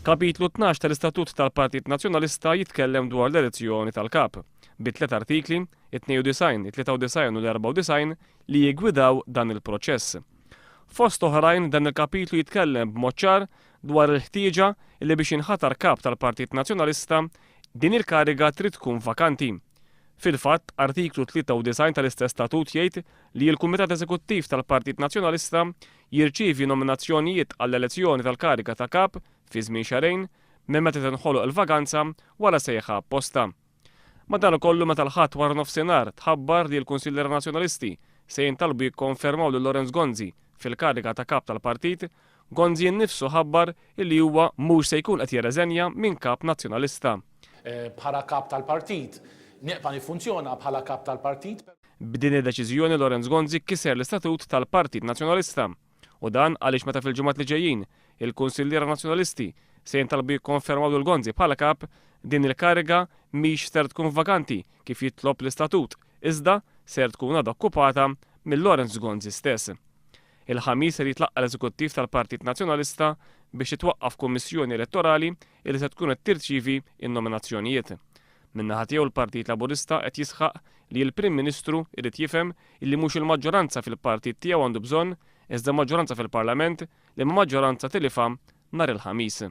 Kapitlu 12 tal-Istatut tal-Partit Nazzjonalista jitkellem dwar l-elezzjoni tal-Kap, bi tliet artikli, it-92, it-93 u l-94, li jiggwidaw dan il-proċess. Fost oħrajn dan il-kapitlu jitkellem b'mod ċar dwar il-ħtieġa li biex jinħatar Kap tal-Partit Nazzjonalista, din il-kariga trid tkun vakanti. Fil-fatt, artiklu 93 tal-istess statut jgħid li l-Kumitat Eżekuttiv tal-Partit Nazzjonalista jirċievi nominazzjonijiet għall-elezzjoni tal-kariga ta' Kap fi żmien xahrejn minn meta tinħoloq il-vaganza wara sejħa apposta. Madankollu meta l-Ħadd waranofsinhar tħabbar li l-Kunsilliera Nazzjonalisti se jintalbu jikkonfermaw lil Lawrence Gonzi fil-kariga ta' Kap tal-Partit, Gonzi nnifsu ħabbar illi huwa mhux se jkun qed jirreżenja minn Kap Nazzjonalista. Bħala Kap tal-Partit, neqpa' niffunzjona bħala Kap tal-Partit. B'din id-deċiżjoni Lawrence Gonzi kiser l-istatut tal-Partit Nazzjonalista. U dan għaliex meta fil-ġimgħat li ġejjin il-Kunsilliera Nazzjonalisti se jintalbu jikkonfermaw lil Gonzi bħala Kap, din il-kariga mhix ser tkun vakanti kif jitlob l-istatut, iżda ser tkun għadha okkupata minn Lawrence Gonzi stess. Il-Ħamis ser jitlaqqa' l-Eżekuttiv tal-Partit Nazzjonalista biex titwaqqaf Kummissjoni Elettorali illi se tkun qed tirċievi n-nominazzjonijiet. Min-naħa tiegħu l-Partit Laburista qed jisħaq li l-Prim Ministru jrid jifhem illi mhux il-maġġoranza fil-partit tiegħu għandu bżonn iżda maġġoranza fil-Parlament liema maġġoranza tilifha nhar il-Ħamis.